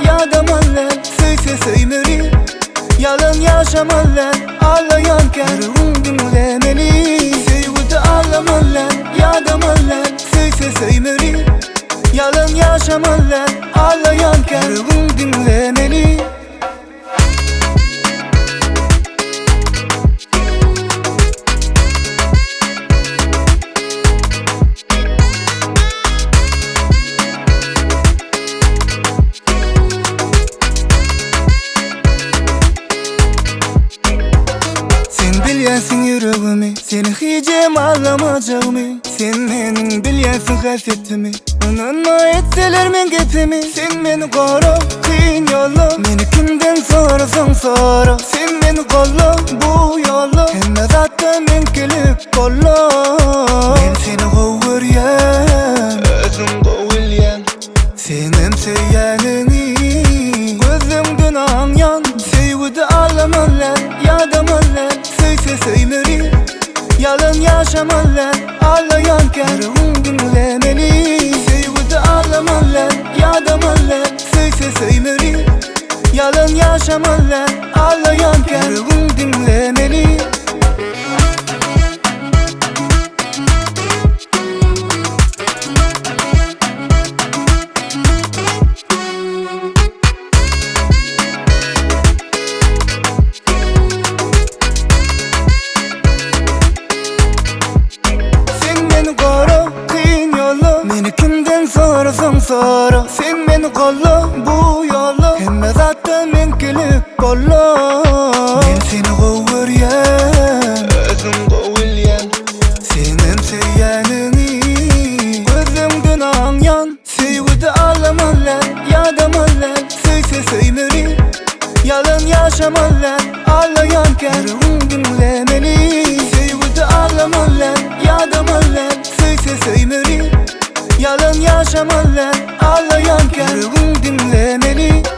ýadamaly däl Söýse söýmeli, ýalan ýaşamaly däl Allaýanka ýüregiň diňlemeli Söýgüde aldamaly däl, ýadamaly däl Söýse söýmeli, ýalan ýaşamaly däl Allaýanka ýüregiň diňlemeli. Sen bilýänsiň ýüregimi Seni hijem aldamajagymy Sen meniň bilýänsiň häsiýetimi Ynanma etseler meň gepimi Sen meni gora kyn ýolda Meni kimden sorasaň sora Sen meni golla bu ýolda Hemme zatda meňkilik golla Men seni gowy görýän Özüň gowy bilýäň Seňem söýýäniňi Gözleňden aňýan Söýgüde aldamaly däl Ýadamaly däl Söýse söýmeli Ýalan ýaşamaly däl Aldaýanka ýüregiň diňlemeli Söýgüde aldamaly däl Ýadamaly däl Söýse söýmeli Ýalan ýaşamaly däl Aldaýanka ýüregiň diňlemeli. Sen meni gora kyn ýolda Meni kimden sorasaň sora Sen meni golla bu ýolda Hemme zatda meňkilik golla Men seni gowy görýän Özüň gowy bilýän Seňem söýýäniňi Gözleňden aňýan Söýgüde aldamaly däl, ýadamaly däl Söýse söýmeli, ýalan ýaşamaly däl Aldaýanka ýüregiň diňlemeli Söýgüde aldamaly däl, ýadamaly däl Söýse söýmeli, ýalan ýaşamaly däl Aldaýanka ýüregiň diňlemeli.